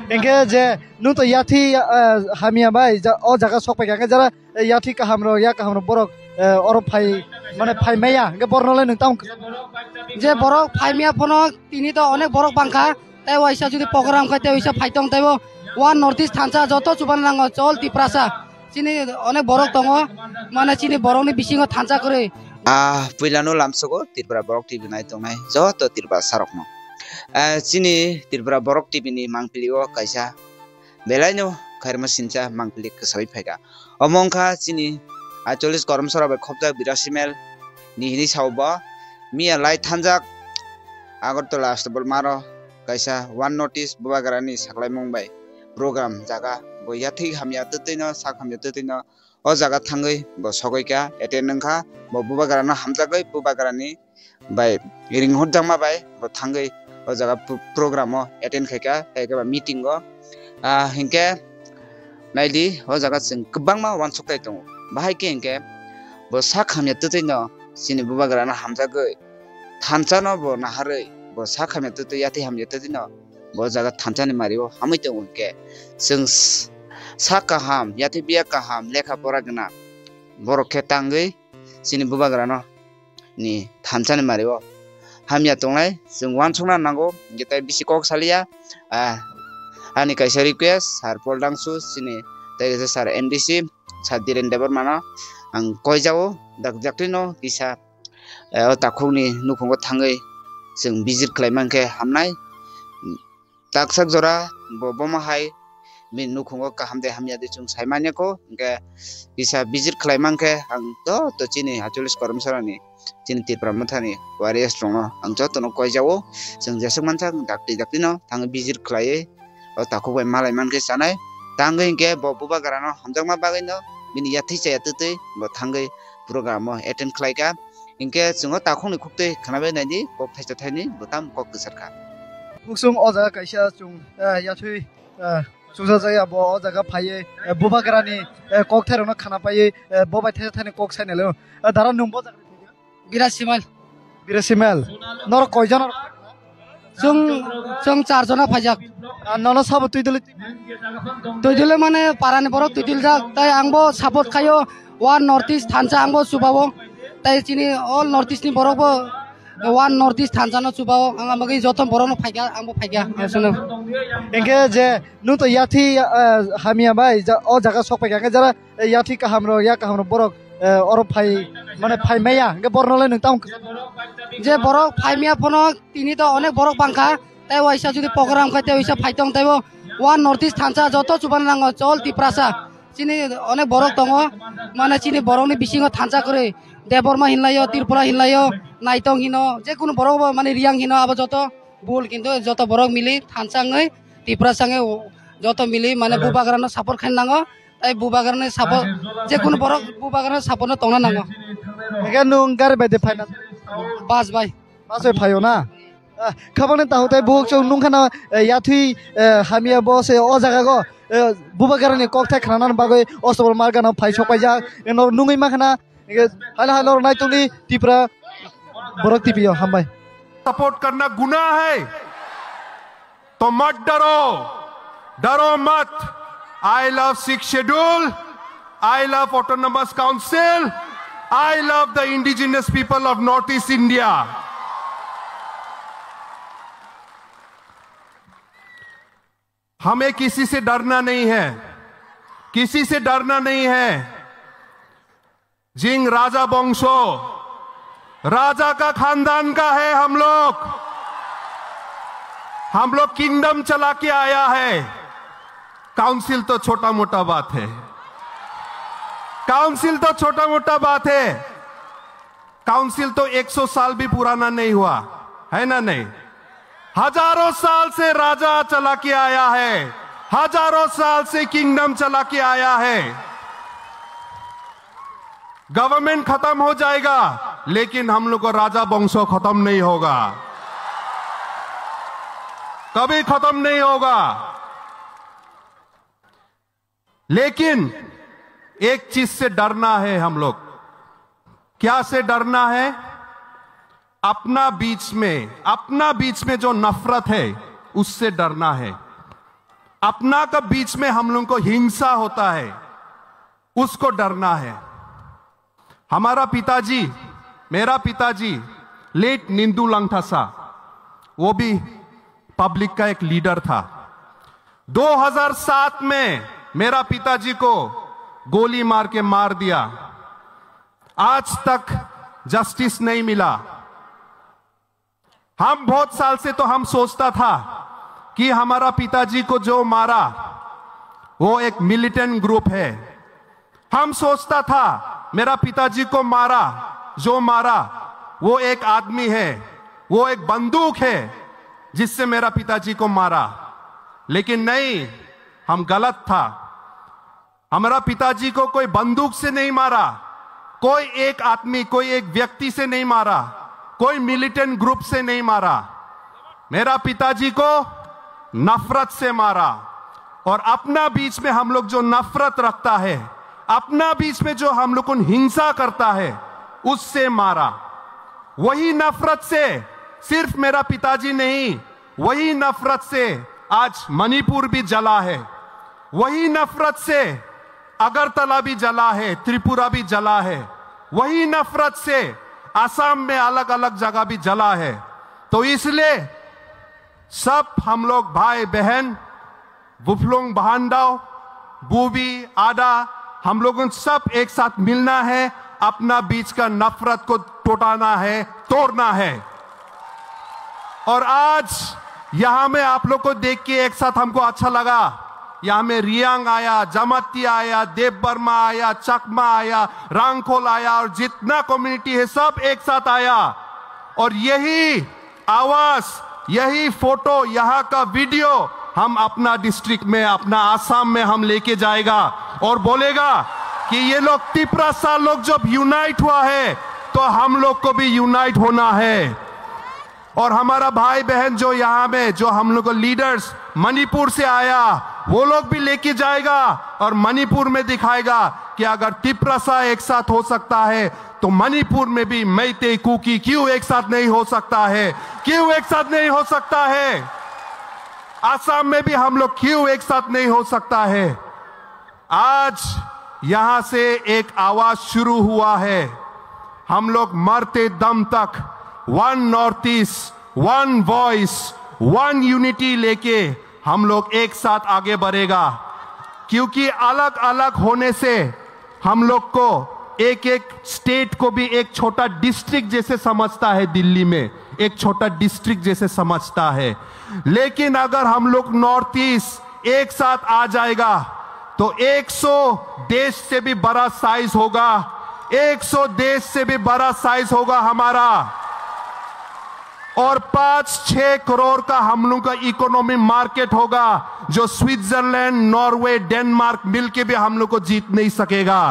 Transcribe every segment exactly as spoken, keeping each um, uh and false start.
Hingke je nwng to yathi, eh, hamya bai ja-, o jaga sok paikha, hingke jara, eh, yathi kaham rok, ya kaham rok borok, eh, oro phai, mane phai maya, hingke borno le nwng tamo. Je borok phai maya phono tini to onek borok bangkha, tei waisa jodi program khai tei waisa phai tong tei bo One North East thansa joto chuban nango chol Tiprasa. Chini onek borok tongo, mane chini borokni bisingo thansa kwrwi. Ah, puilano lamsogo Tripura Borok T V nai tongnai joto Tripura sarokno. Ah, chini Tripura Borok T V ni mangpili o kaisa belaino khairma sincha mangpili kwsawi phaikha. Omo wngkha chini aitchollish Koromsora bai khopjak Birasi Mel ni hinwi sao bo. Miya lai thanjak Agartala Astabal Maro kaisa One North East Bubagrani saklaimung bai program jaga bo yathwi hamya twtwino sak hamya twtwino o jaga thangwi bo sogwi kha, attend wngkha, bo Bubagrano hamjagwi Bubagrani bai ringhorjakma bai bo thangwi o jaga pro-, program o attend khaikha, khaikhe ba meeting o. Ah, hinkhe naidi o jaga chwng kwbangma uansuk tai tongo, bahai khe hinkhe bo sak hamya twtwino chini Bubagrano hamjagwi thansa no bo naharwi bo sak hamya twtwi yathwi hamya twtwino bo jaga thansa ni mari o hamwi tongo hinkhe chwng s-, sak kaham yathwi biya kaham lekha pora gwnang borok khe tangwi chini Bubagrano ni thansa ni mari o hamya tongnai chwng uansukna nango, hinkhe tai bisi kok saliya. Ah, ani kaisa request, Sir Paul Dangsu, chini tei kaisa Sir M D C, Sir Dhiren Debbarmano ang koijao, dak jaktino kisa, eh, o takhukni nukhungo thangwi chwng visit khlai mankhe hamnai. Taksak jora bo bomo hai bini nukhungo kaham de hamya de chwng sai manya kho, hinkhe kisa visit khlai mankhe ang to, to chini aitchollish Koromsorani chini Tipra Mothani warriors rokno ang jotono koijao, chwng jeswk mansa dakti daktino thangwi visit khlaiwi o takhuk bai malai mankhe chanai. Tangwi hinkhe bo Bubagrano hamjakma bagwino bini yathwi chaya twtwi bo thangwi program o attend khlaikha. Hinkhe chwng o takhukni khuktwi khwnabai naidi kok thaisa thaini bo tamo kok kwchar kha. Buksong o jaga kaisa chwng, eh, yathwi, eh, chukjak jaya bo o jaga phaiwi, eh, Bubagrani, eh, kokthairokno khna paiwi, eh, bo bai thaisa thaini kok sai nailo. Eh, dara nwng bo jaga Birasi Mel. Birasi Mel. Norok koijon? Chwng, chwng char jona phaijak. Ah, nono sabo twi dili? Twi dili mane parani borok twi diljak. Tai ang bo support khaio One North East thansa ang bo chubao. Tai chini all North East ni borok bo One North East thansa no chubao. Ang amagwi joto borok no phaikha, ang bo phaikha. Ang sono. Hinkhe je nwng to yathi, ah, hamya bai ja-, o jaga sok paikha. Hinkhe jara eh, yathwi kaham rok, ya kaham rok borok, eh, oro phai, mane phai maya, hingke borok nolai nwng tamo. Je borok phai maya phono tini to onek borok bangkha, tei waisa jodi program khai tei waisa phai tong teibo One North East thansa joto chuban nango chol Tiprasa. Chini onek borok tongo, mane chini borokni bisingo thansa kwrwi Debbarma hinlaio, Tripura hinlaio, Naitong hino, je kunu borok bo mane Riyang hino abo joto bul, kintu joto borok mili thansa wngwi Tiprasa wngwi joto mili mane Bubagrano support khaina nango. Tai Bubagrani support, je kunu borok Bubagrani support no tongna nango. Ega nwng gari bai de phaina? Bus bai. Bus bai phaio na? Ah, khabangni tahu tai buhuk chwng nungkha na, eh, yathwi, eh, hamya bo se o jaga go, eh, Bubagrani kok thai khnana bagwi Ostabal Margano phai sok paijak, eh, nor nungwi makhana, eh, hala hala nor naitungni Tipra Borok T V o hambai. Support करना गुनाह है। तो मत डरो, डरो मत। I love Sixth Schedule, I love Autonomous Council, I love the indigenous people of North East India. हमें किसी से डरना नहीं है, किसी से डरना नहीं है। जिंग राजा वंशो, राजा का खानदान का है हम लोग। हम लोग किंगडम चला के आया है। काउंसिल तो छोटा मोटा बात है, काउंसिल तो छोटा मोटा बात है। काउंसिल तो एक सौ साल भी पुराना नहीं हुआ, है ना नहीं? हजारों साल से राजा चला के आया है, हजारों साल से किंगडम चला के आया है। गवर्नमेंट खत्म हो जाएगा, लेकिन हम लोग का राजा वंशो खत्म नहीं होगा, कभी खत्म नहीं होगा। लेकिन एक चीज से डरना है हम लोग। क्या से डरना है? अपना बीच में, अपना बीच में जो नफरत है, उससे डरना है। अपना का बीच में हम लोगों को हिंसा होता है, उसको डरना है। हमारा पिताजी, मेरा पिताजी लेट निंदू लंगथासा, वो भी पब्लिक का एक लीडर था। दो हज़ार सात में मेरा पिताजी को गोली मार के मार दिया, आज तक जस्टिस नहीं मिला। हम बहुत साल से तो हम सोचता था कि हमारा पिताजी को जो मारा, वो एक मिलिटेंट ग्रुप है। हम सोचता था, मेरा पिताजी को मारा, जो मारा, वो एक आदमी है, वो एक बंदूक है, जिससे मेरा पिताजी को मारा। लेकिन नहीं, हम गलत था। हमारा पिताजी को कोई बंदूक से नहीं मारा, कोई एक आदमी, कोई एक व्यक्ति से नहीं मारा, कोई मिलिटेंट ग्रुप से नहीं मारा। मेरा पिताजी को नफरत से मारा। और अपना बीच में हम लोग जो नफरत रखता है, अपना बीच में जो हम लोग को हिंसा करता है, उससे मारा। वही नफरत से सिर्फ मेरा पिताजी नहीं, वही नफरत से आज मणिपुर भी जला है, वही नफरत से अगरतला भी जला है, त्रिपुरा भी जला है, वही नफरत से असम में अलग-अलग जगह भी जला है। तो इसलिए सब हम लोग भाई बहन, बुफलोंग बहांडाओ, बूबी, आदा, हम लोगों सब एक साथ मिलना है, अपना बीच का नफरत को टुटाना है, तोड़ना है। और आज यहाँ में आप लोग को देख के एक साथ हमको अच्छा लगा। यहाँ में रियांग आया, जमातिया आया, देव वर्मा आया, चकमा आया, रांगखोल आया और जितना कम्युनिटी है सब एक साथ आया। और यही आवाज, यही फोटो, यहाँ का वीडियो हम अपना डिस्ट्रिक्ट में, अपना आसाम में हम लेके जाएगा और बोलेगा कि ये लोग तिपरासा लोग जब यूनाइट हुआ है तो हम लोग को भी यूनाइट होना है। और हमारा भाई बहन जो यहाँ में, जो हम लोग को लीडर्स मणिपुर से आया, वो लोग भी लेके जाएगा और मणिपुर में दिखाएगा कि अगर तिपरासा एक साथ हो सकता है तो मणिपुर में भी मैते कुकी क्यों एक साथ नहीं हो सकता है, क्यों एक साथ नहीं हो सकता है, आसाम में भी हम लोग क्यों एक साथ नहीं हो सकता है। आज यहाँ से एक आवाज शुरू हुआ है। हम लोग मरते दम तक one north east, one voice, one unity लेके हम लोग एक साथ आगे बढ़ेगा, क्योंकि अलग-अलग होने से हम लोग को एक एक स्टेट को भी एक छोटा डिस्ट्रिक्ट जैसे समझता है, दिल्ली में एक छोटा डिस्ट्रिक्ट जैसे समझता है। लेकिन अगर हम लोग नॉर्थ ईस्ट एक साथ आ जाएगा तो एक सौ देश से भी बड़ा साइज होगा, एक सौ देश से भी बड़ा साइज होगा हमारा। और पाँच छह करोड़ का हम लोग का इकोनॉमी मार्केट होगा, जो स्विट्जरलैंड, नॉर्वे, डेनमार्क मिलके भी हम लोग को जीत नहीं सकेगा।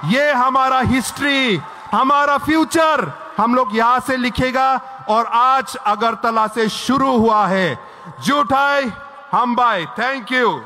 ये हमारा हिस्ट्री, हमारा फ्यूचर हम लोग यहाँ से लिखेगा। और आज अगरतला से शुरू हुआ है। जुथाई, हामबाई, thank you।